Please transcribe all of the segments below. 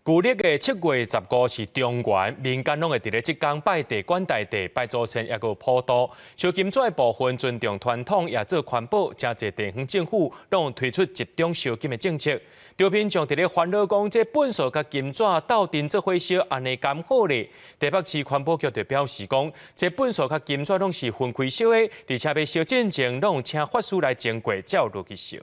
舊曆的7月15是中元，民間攏會佇咧這工拜地管大地、拜祖先，抑閣普渡。燒金紙的部分尊重傳統，也做環保，誠濟地方政府攏推出集中燒金的政策。著民眾佇咧煩惱講，這糞埽佮金紙鬥陣做伙燒，按呢敢好咧？台北市環保局就表示講，這糞埽佮金紙攏是分開燒的，而且欲燒進前，攏請法師來經過，才有落去燒。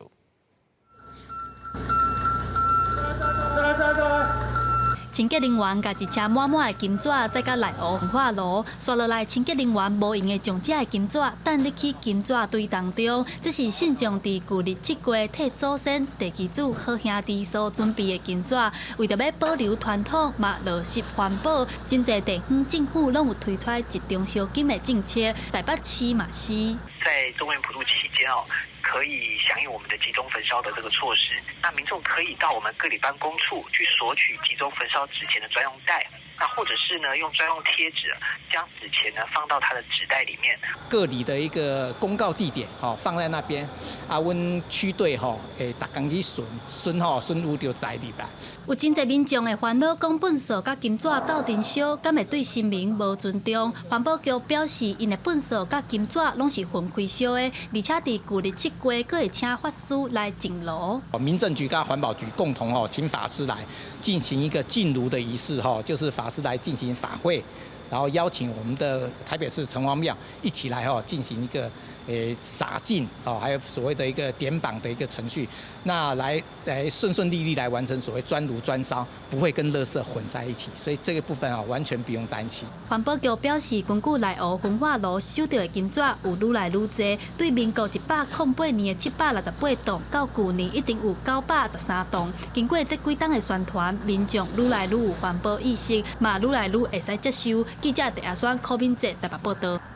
清潔人員共一車滿滿的金紙載到內湖焚化爐，紲落來清潔人員無閒會將這个金紙擲入去金紙堆當中。這是信眾佇舊曆7月替祖先、地基主、好兄弟所準備的金紙，為著欲保留傳統，嘛落實環保，真濟地方政府攏有推出集中燒金的政策，台北市嘛是。在中元普渡期間哦，可以響應我們的集中焚燒的這個措施。那民眾可以到我們各里辦公處去索取集中焚燒紙錢的專用袋，那或者是呢用專用貼紙將紙錢呢放到他的紙袋裡面。各里的一個公告地點，吼放在那邊。啊，阮區隊吼會逐工去巡，巡吼巡有就載入來。有真濟民眾會煩惱，講糞埽佮金紙鬥陣燒，敢會對神明無尊重？環保局表示，𪜶的糞埽佮金紙攏是分開燒的，而且佇舊曆7月，閣會請法師來淨爐。民政局佮環保局共同哦，請法師來進行一個淨爐的儀式，哈，就是法師來進行法會，然後邀請我們的台北市城隍廟一起來哦，進行一個灑淨哦，還有所謂的一個點榜的一個程序，那來順順利利來完成所謂專爐專燒，不會跟垃圾混在一起，所以這個部分啊，完全不用擔心。環保局表示，根據內湖焚化爐收著的金紙有愈來愈濟，對民國108年的768棟，到舊年已經有913棟。經過這幾冬的宣傳，民眾愈來愈有環保意識，嘛愈來愈會使接受。記者鄭阿雙、柯敏哲台北報導。